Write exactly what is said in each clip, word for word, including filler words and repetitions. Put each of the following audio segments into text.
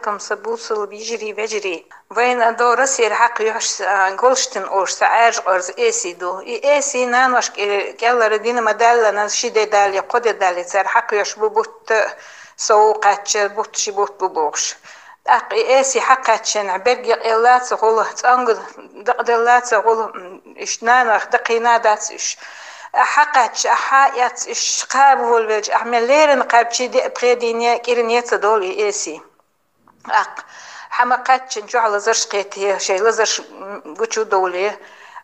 Кам са бусул вижри вежри. Вайна до Россия хьакъ юхш, а, Голштин ош са Ӏаьрж къорз эси ду. И эси наношка кӀеллара дина ма даллана ши де дали, кхо де дали цар хьакъ юхш бу бутта сов кхачча, бутт ши бутт бу бохш. ТӀаккха и эси хьакхаччана берг якъелла ца гӀула, цӀанга дакъаделла ца гӀула, м, иш нанах дакхина дац иш. Хьакхачча, хьа яц иш, кхаба волвелча, ахьа мел лерина кхаьбчи де пхедине, кӀирне ца дол и эси. Ах, хьама кхаччан чохь лазарш кхетий, шай лазарш, м, гучу довлий,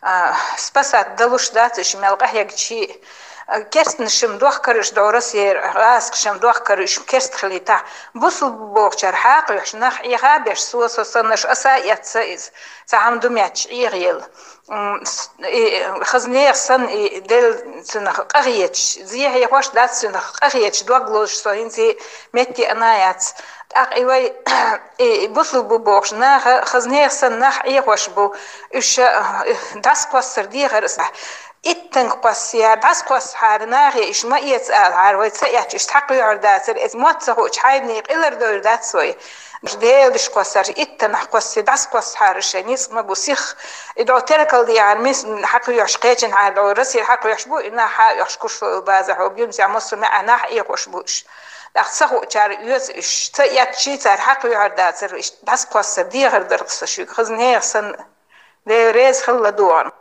а, спасать далуш дац, иш мел къахьегчи, а, керстнашим дохкариш дора сер, гӀаскашим дохкариш керст хилита. Бусул бохчар хьакъ юхш, нах Ӏеха беш, со, со саннаш аса эцца из. Ца хьам ду меч Ӏехел. М, с-, и, хазнех сан и дел цунах къахьечш, зехье хӀош дац цунах къахьечш, дог лозуш со хӀинца метте ана яц. ТӀаккха и вай, и, и бусул бу бохуш, наха хазнех сан нах Ӏехош бу, уьш, э, дӀасакхоссар дехар аса. Иттанга кхосса яр, дӀасакхоссахьара нахе иш ма эца алахьара, вай ца эцча, иш цхьаккха юьхьар дацар, эца мотт ца хуучу хьайдане къилар дойр дац вай. Делаш кхоссар, иттанах кхоссе, дӀасакхоссахьара шайн ницкъ ма бу сих. И дӀо теркал дехьара мис хьакъ юьхьаш кхечанхьара дӀо, Россия хьакъ юьхьаш бу, и нах хьа юьхьаш кушло база хьо, бюнца муссу меа нах Ӏехош бу иш. ТӀаккха ца хуучара оьцу иш, ца эцчи цара хьакъ юьхьар дацар, иш дӀасакхоссар дехар дар-кх со шуьга, хазнех сан. Дела реза хилла догӀан.